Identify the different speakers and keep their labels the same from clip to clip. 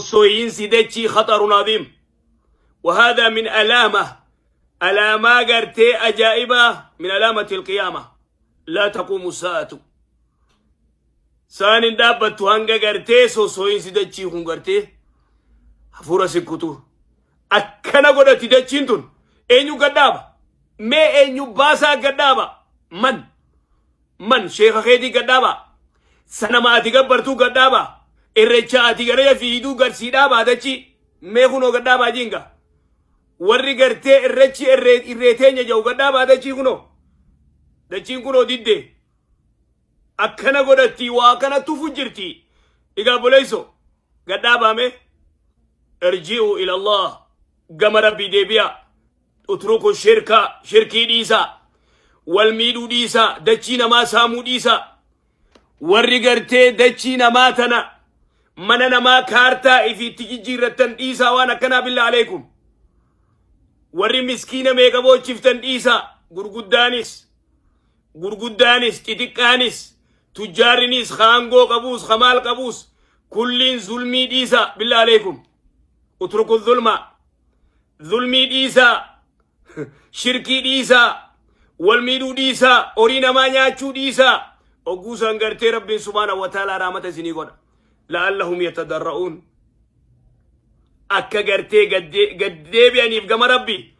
Speaker 1: Sossohiinsi dachii khaxarun aziim. Wahaadaa min alaama alaamaa gartee ajaa'ibaa min alaamati alqiyaama laa taquumu sa'atu sa'aan hin dhaabbattu hanga gartee sossohiinsi dachii kun gartee hafuura sikkutu akkana godhati dachiin tun eenyu gadhaaba mee eenyu baasaa gadhaaba man Man sheeka keetii gad dhaabaa. Sanama ati gabbartuu gad dhaabaa. Irrecha ati gara fiiduu gad sii dhaabaa dachii. Mee kunoo gad dhaabaa jiinga. Warri gartee irrechi irree teenya jedhu gad dhaabaa dachii kunoo. Dachiin kunoo diddee. Akkana godhatti waa kana tufu jirti. Egaa boleessoo gad dhaabaame. Irji'u ila Allah gama Rabbii deebi'aa. Utruku shirka shirkii dhiisaa. Wal miidhuu dhiisaa. Dachii namaa saamuu dhiisaa. Warri gartee dachii namaa tana mana namaa kaartaa ifiitti jijjiirrattan dhiisaa waan akkanaa billaa aleekum. Warri miskiina meeqa boochiftan dhiisaa. Gurguddaanis gurguddaanis xixiqqaanis tujjaarrinis haangoo qabuus hamaal qabuus kulliin zulmii dhiisaa billaa aleekum. Utruku zulmaa. Zulmii dhiisaa, shirkii dhiisaa, wal miidhuu dhiisaa, horii namaa nyaachuu dhiisaa. Ogguu san gartee Rabbiin subhaanahu wa ta'aalaa rahmata isinii godha. La'allahum yatadarra'uun. Akka gartee gad deebi'aniif gama Rabbii.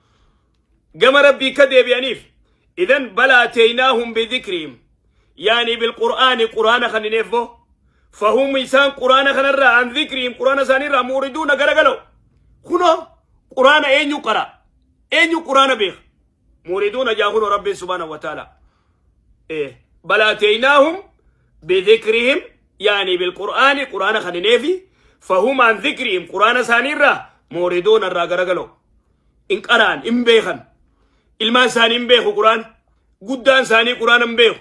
Speaker 1: Gama Rabbii akka deebi'aniif. Idan balaa teeynaahum bidhikrihim. Yaani bilqur'aani qur'aana kannineef boo. Fahum isaan qur'aana kanarraa an dhikrihim qur'aana isaaniirraa muuriduuna garagaloo. Kunoo qur'aana eenyu qara? Eenyu qur'aana beeka? Muuriduuna jaa kunoo Rabbiin subhaanahu wa ta'ala. Bal ataynaahum bidhikrihim yaani bilqur'aani qur'aana kannineefi fahum an dhikrihim qur'aana isaaniirraa muuriduuna irraa garagaloo. In qara'an hin beekan. Ilmaan isaanii hin beeku qur'aana. Guddaan isaanii qur'aana hin beeku.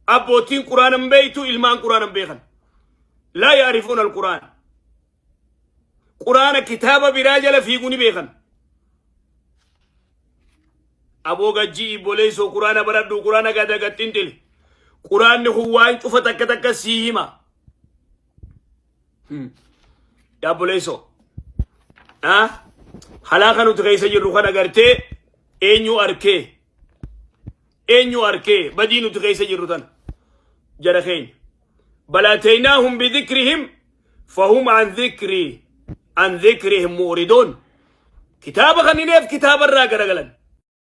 Speaker 1: Abbootiin qur'aana hin beektu ilmaan qur'aana hin beekan. Laa yaarifuuna al-qur'aan. Qur'aana kitaaba biraa jala fiiguu ni beekan. Aboo gajjii ibboleessoo qur'aana baradhu qur'aana gada gaxxinxili. Qur'aanni kun waan cufa takka takka sii hima. Yaa obboleessoo. Halaaka nuti keessa jirru kana gartee eenyu arkee eenyu arkee badii nuti keessa jirru tana jara keenya. Bal ataynaahum bidhikrihim fahum an dhikri an dhikrihim mu'ridoon. Kitaaba kanineef kitaaba irraa garagalan.